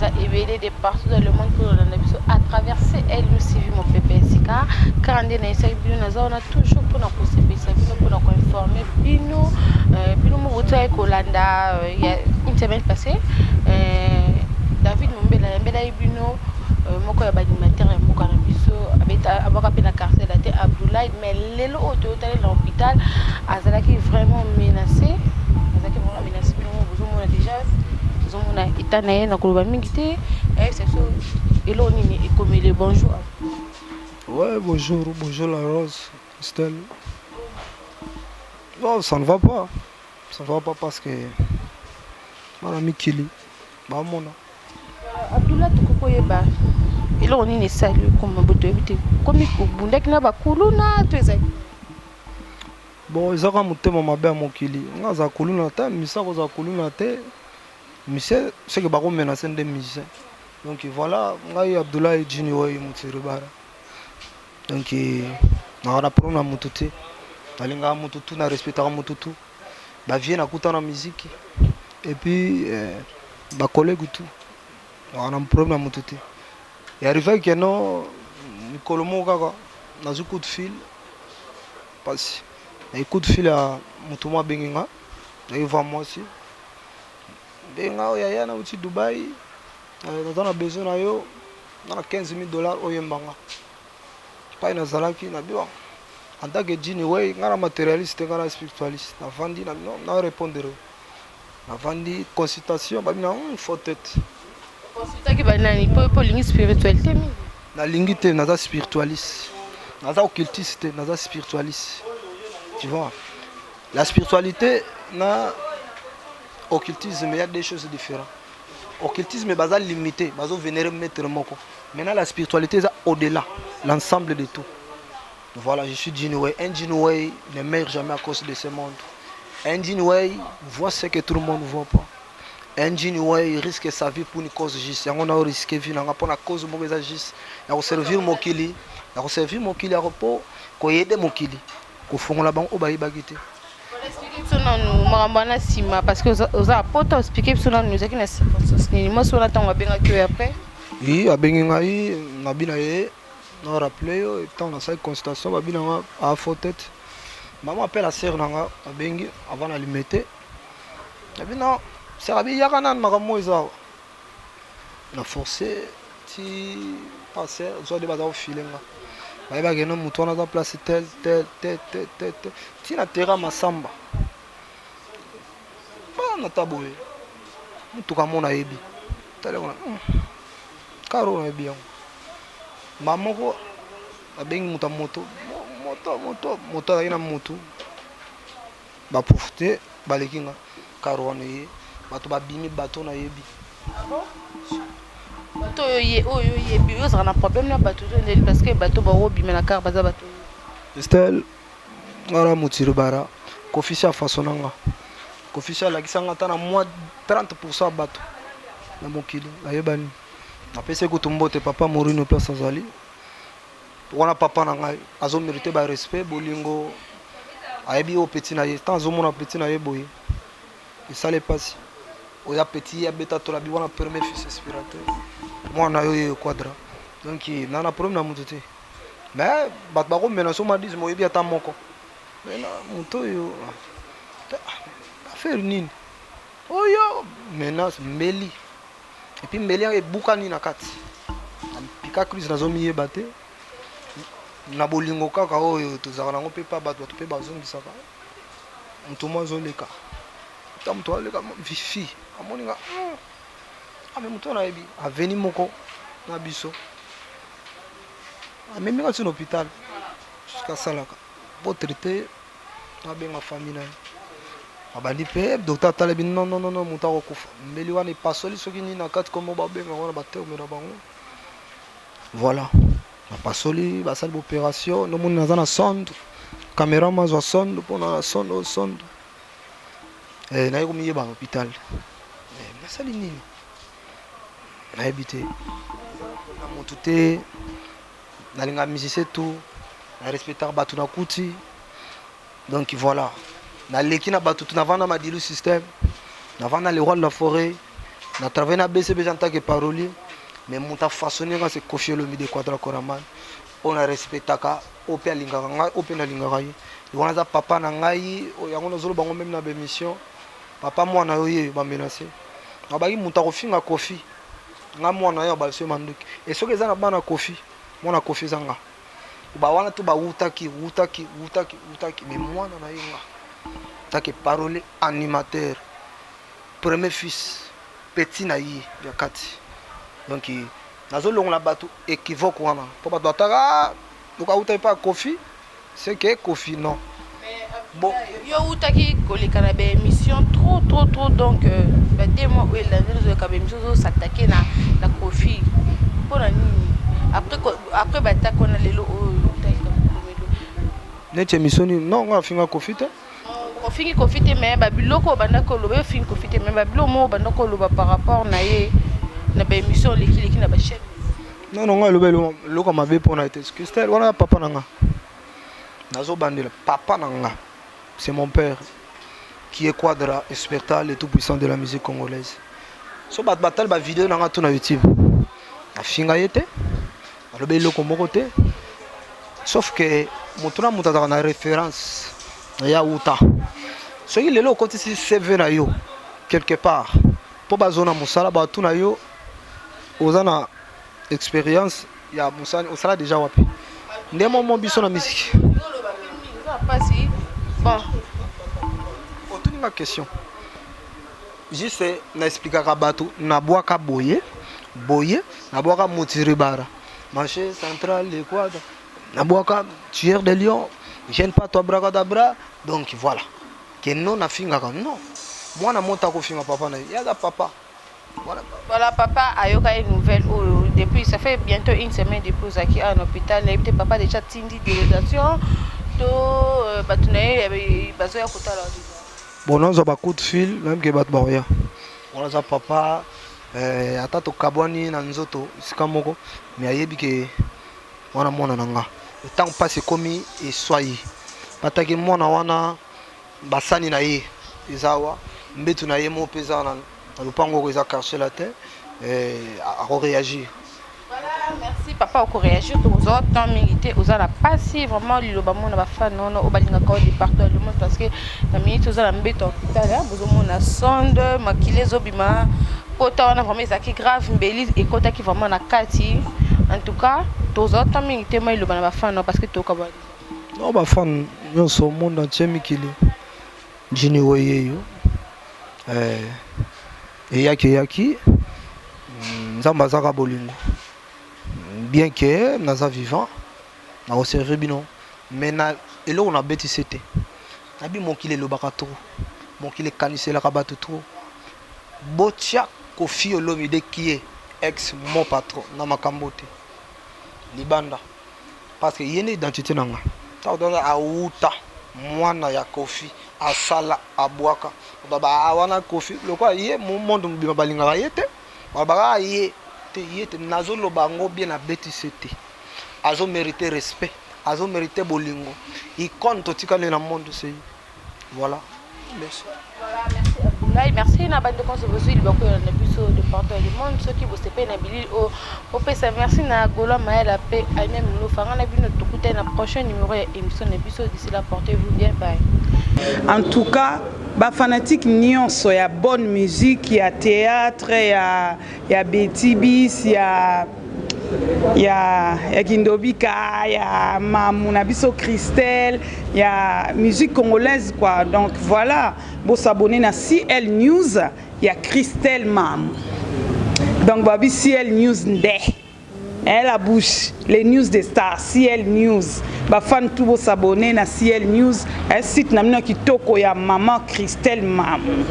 Boza ebele de partout dans le monde pour kolanda biso à travers CLUCV Mopepe Esika. Kaka nde nayesaki bino, naza wana toujours mpona kosepelisa bino, mpona koinformer bino. Bino mo botaki kolanda ya une semaine passée, David Mombela ayambelaki bino moko ya baanimateur ya mboka na biso, abwaka mpe na quartier la te, Abdoulaye. Mais lelo oyo toyotali na hôpital, azalaki vraiment menacé, azalaki vraiment menacé. Bino mo bozomona déjà, tozomona état na ye. Na koloba mingi te, ayebisa biso eloko nini ekomeli. Bonjour. Ouais, bonjour, bonjour la Rose, Estelle. Non, ça ne va pas. Ça ne va pas parce que bana mikili bamona. Abdullah, tokoki koyeba eloko nini esali okoma bo? Toyebi te, komi obundaki na bakuluna to ezali? Bon, eza kaka motema mabe ya mokili. Nga aza kuluna te, musicien akozala kuluna te. Musicien soki bakomenacer nde musicien. Donc voilà, ngai Abdoulaye Jini oyo Motiribara. Donc naka na problème na mutu te. Nalingaka mutu tu, na respectaka mutu tu. Bavieux nakuta na musique et puis bacollègue tout. Naka na problème na mutu te. Arrivaki ke no mikolo moko kaka nazwi coup de fil, pasi nayi coup de fil ya motu moko abengi nga, nayi va mwasi benga oyo: "Yaya, nauti Dubai, naza na besoin na yo na 15 000 $ oyembanga." Epai nazalaki na bi en tant que Jini Way, nga na matérialiste, nga na spiritualiste. Navandi na na répondre, navandi consultation, babi na faux tête. Consultaki banani? Po olingi spiritualité mingi. Nalingi te, naza spiritualiste, naza occultiste te, naza spiritualiste. Tu vois, la spiritualité na occultisme, il y a des choses différentes. Occultisme baza limité, bazo vénérer maître moko. Maintenant, la spiritualité eza au-delà, l'ensemble de tout. Voilà, je suis Jinway. Un Jinway ne meurt jamais à cause de ce monde. Un Jinway voit ce que tout le monde ne voit pas. Un Jinway risque sa vie pour une cause juste. Yango na risque vie nanga mpona cause moko eza juste ya koservir mokili, ya koservir mokili, ya po koaider mokili, kofongola bango oyo bayebaki te. Explique biso nanu makambo wana nsima, parce que oza na poto. Explique biso nanu, ezalaki na circonstance nini mwasi wana ntango abengaki oyo après? Oui, abengi ngai, nabi na ye na rappele yo ntango nasali consultation, babi na nga a faux tête. Mama appelle sœur na nga, abengi avant na Limete. Nabi non, sœur abi yaka nanu, makambo eza awa na forcé ti passe zwa nde baza kofile nga, bayebaki no motu wana aza place tel tel tel tel tel tel, ntina tera masamba bana ta boye, motuka mo nayebi tala karo, nayebi yango. Ma moko abengi moto ya moto, moto moto moto azalaki na motu, baprofite baleki nga karo wana, ye bato babimi, bato nayebi. Bato oyo oyo oyebi, oyo ozalaka na problème na bato to ndeni? Parce que bato baobima na car baza bato. Estelle, nga na Motiri Bara, Kofisi afaçon na nga, Kofisi alakisa nga ata na mwa 30 % ya bato na mokili nayebani. Napesi kutu mbote papa Morino, place azali wana, papa na ngai azomérite barespect, bolingo. Ayebi oyo petit na ye, ntango azomona petit na ye boye, esala epasi. Oya petit ye abeta tolabi wana, premier fils inspirateur, mwana oyo ye quadra. Donc na na problème na motu te, mais bato bakomela so madisme, oyebi ata moko. Mais na moto oyo affaire nini oyo menace, mbeli, et puis mbeli yango ebukani na kati, pika crise, nazomiyeba te na bolingo kaka oyo tozalaka nango mpe pa bato. Bato mpe bazongisaka moto mo azoleka, ta moto aleka fi amoni nga ame moto oyo nayebi aveni moko na biso, amemi nga ntina hôpital jusqu'à asalaka po traité, nabenga famille na ye, abandi mpe docteur atalebi: "Non, non, non, moto akokufa, mbeli wana epasoli soki nini na kati." Kombo babenga wana baterme na bango. Voilà, bapasoli, basali baopération. Nomoni naza na sonde, caméra mazwa sonde mpona sonde oyo sonde. Naye komiyeba na hôpital. Nasali nini nayebi te na motu te. Nalinga musicien tout, na respectaka bato nakuti. Donc voilà, naleki na bato tu, navanda Madilu Système, navanda le roi de la forêt. Na travaille na BCBG en tant que parolier, mais moto afaçonne nga, c'est Koffi Olomide Quadra Koraman, oyo na respectaka, oyo mpe alingaka ngai, oyo mpe nalingaka ye. Wana aza papa na ngai. Yango nazoloba ngo même na bémission: papa, mwana yo ye bamenace abaki moto akofinga Koffi, nga mwana yo abalisi yo manduki. E soki eza na bana Koffi, mwana Koffi eza nga. Bawana to bawutaki, wutaki, wutaki, wutaki, mais mwana na ye nga take parolier, animateur, premier fils, petit na ye ya kati. Donc nazolongola bato équivoque wana, mpo bato bataka loka awutaki mpa Koffi, c'est que Koffi, non. Bon, yo outaki koleka na baémission trop, trop, trop. Donc ba 2 mois oyo elandi, ozoleka baémission, ozosatake na Koffi. Mpona nini après batake wana lelo oyo otaki? Neti émission nini? Non, nga afinga Koffi te. Ofingi Koffi te, mais babiloko oyo bandaki koloba, yo ofingi Koffi te, mais babiloko moko obandaki koloba par rapport na ye na baémission olekileki na bachaîne. Non, nga eloba eloko mabe mpona ete Christelle wana ya papa na nga. Nazobandela papa na nga, c'est mon père qui est Quadra Espertal, le tout puissant de la musique congolaise. So bato batali bavideo na nga to na YouTube, afinga ye te, alobi eloko moko te, sauf que moto na moto azalaka na référence ya uta. Soki lelo okotisi CV na yo quelque part mpo bazona mosala, batuna yo: oza na expérience ya mosala, osala déjà wapi? Nde momo biso na misiki. Mpasi, bon. Otuni nga question juste, na expliquaka bato: nabwaka boye boye, nabwaka Motiribara, marché central, l'Équateur, nabwaka Tueur de Lion, jeune pato abracadabra. Donc voilà ke non, nafingaka non. Mwana moto akofinga papa na ye? Ye aza papa. Voilà. Voilà, papa ayoka ye nouvelle oyo depuis, ça fait bientôt une semaine depuis ozalaki awa na hôpital. Nayebi te, papa déjà tindi délégation to bato na ye bazoya kotala? Bon, nazwa bacoup de fil, même ke bato bakoya. Wana aza papa, ata tokabwani na nzoto esika moko, mais ayebi ke wana mwana na nga. Ntango mpasi ekomi, eswa ye, bataki mwana wana, basani na ye eza awa, mbetu na ye mo mpe eza na lopango oko, eza quartier latin, akoréagir. Voilà, merci papa, okoréagir. Tokozwa temps mingi te, oza na mpasi vraiment. Liloba mona bafan wana oyo balingaka o de partout le monde, parce que na minute oza na mbeto ya hôpital, bozomona sonde, makili ezobima, pota wana vraiment ezalaki grave, mbeli ekotaki vraiment na kati. En tout cas, tozwa temps mingi te, ma liloba na bafan wana, parce que tokaba. Non, bafan nyonso, monde entier, mikili njini oyeyo, eyaki eyaki, Nzambe azaka bolingo. Bien que naza vivant, nakoservir bino, mais na eloko nabetisi te, nabi mokili elobaka trop, mokili ekaniselaka bato trop. Botia Koffi Olomide, qui est ex mon patron, na makambo te libanda, parce que ye nde identité na nga. Ntango awuta mwana ya Koffi, asala, abwaka ba wana Koffi, lokola ye monde mobima balingaka ye te, balobaka ye te, ye te. Nazoloba yango bien, nabetisi te. Azomérite respect, azomérite bolingo, icône totikali na monde sei. Voilà, merci. Voilà, merci Abdoulaye, merci na bandeko nyonso bozwi libako na biso de partout du monde. Soki bosepeli na bilili oyo, opesa merci na Gola Mayela mpe Aimia Milofa. Nga na bino tokutani na prochain numéro ya émission na biso. D'ici là, portez-vous bien, bye. En tout cas, bafanatique nyonso ya bonne musique, ya théâtre, ya betibis, ya Kindobika, ya mamu na biso Christelle, ya musique congolaise quoi. Donc voilà, bosabonner na CL News ya Christelle Mamu. Donc babi CL News nde la bouche, les news des stars, CL News. Bafan tout, bosabonner na CL News, site na bino kitoko ya mama Christelle Mamu.